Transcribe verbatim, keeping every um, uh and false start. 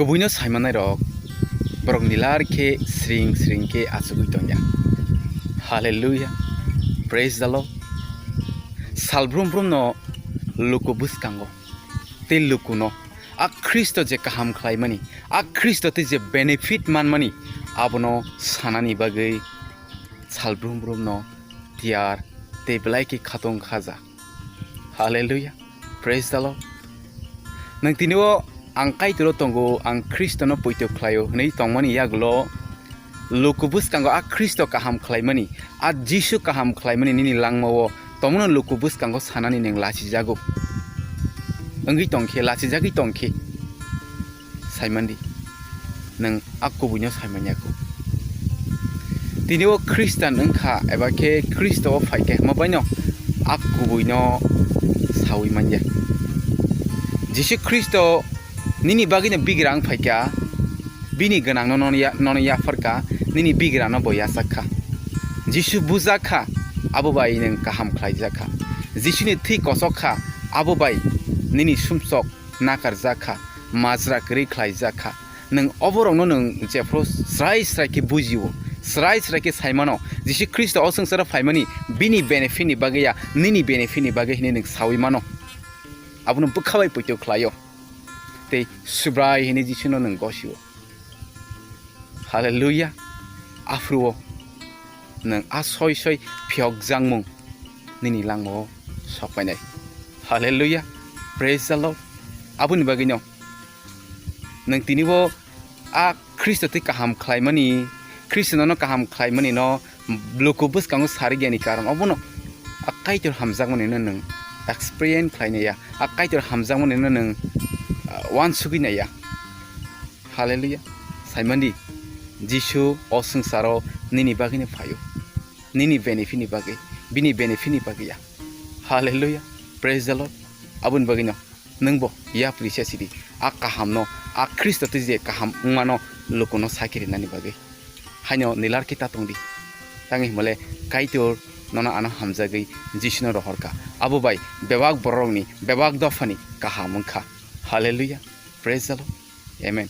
Kubuino saimanairok borok nilar khe sring sring khe achugwi tongya. Hallelujah. Praise the Lord. Sal brum brumno luku bwskango tei lukuno a Khristo je kaham khlaimani, a Khristo tei je benefit manmani, abono sanani bagwi sal brum brumno tiyar tei belai khe khatung khaja. Hallelujah. Praise the Lord. Nwng tini o ang Kaitor o tongo, ang Khristo no poito khlai o hwnwi tongmani yagulo luku bwskango a Khristo kaham khlaimani, a Jisu kaham khlaimani nini langma o tongmano luku bwskango sanani nwng lachijago. Wngwi tongkhe, lachijagwi tongkhe. Saimandi, nwng a kubuino saimanya kho. Tini o Khristan wngkha eba khe Khristo o phaikhe hwnma baino a kubuino sawi manya. Jisu Khristo nini bagwino bigrang phaikha, bini gwnangno nono ya-, nono yapharkha, nini bigrano bo yachak kha. Jisu bujak kha, abo bai nwng kaham khlaijak kha. Jisuni thwi kosok kha, abo bai nini sumsok nakarjak kha, majra kwrwi khlaijak kha. Nwng oborokno nwng jephru srai srai khe bujio, srai srai khe sai mano, Jisu Khristo o swngcharo phaimani bini benefit ni bagwi ya, nini benefit ni bagwi hinwi nwng sawi mano. Abono bwkha bai poito khlaio. Tei Subrai hinwi Jisuno nwng gosio. Hallelujah. Aphuru o nwng a soi soi phiyokjakmung nini langmao sokpainai. Hallelujah. Praise the Lord. Aboni bagwino nwng tinibo a Khristo twi kaham khlaimani, Khristo nono kaham khlaimani no luku bwskango sarigya ni karon obono a Kaitor hamjakmani no nwng experience khlainaiya, a Kaitor hamjakmani no nwng, ah, uansugwi naiya. Hallelujah. Saimandi, Jisu o swngcharo nini bagwino phaio. Nini benefit ni bagwi, bini benefit ni bagwi ya. Hallelujah. Praise the Lord. Aboni bagwino nwngbo yapri se sidi. A kahamno, a Khristo twi je kaham wngmano lukuno sakiri nani bagwi. Haino nilar kita tongdi. Tangwi himale Kaitor nono ano hamjagwi Jisuno rohorkha. Abo bai bebak bororokni, bebak dophani kaham wngkha. Hallelujah. Praise the Lord. Amen.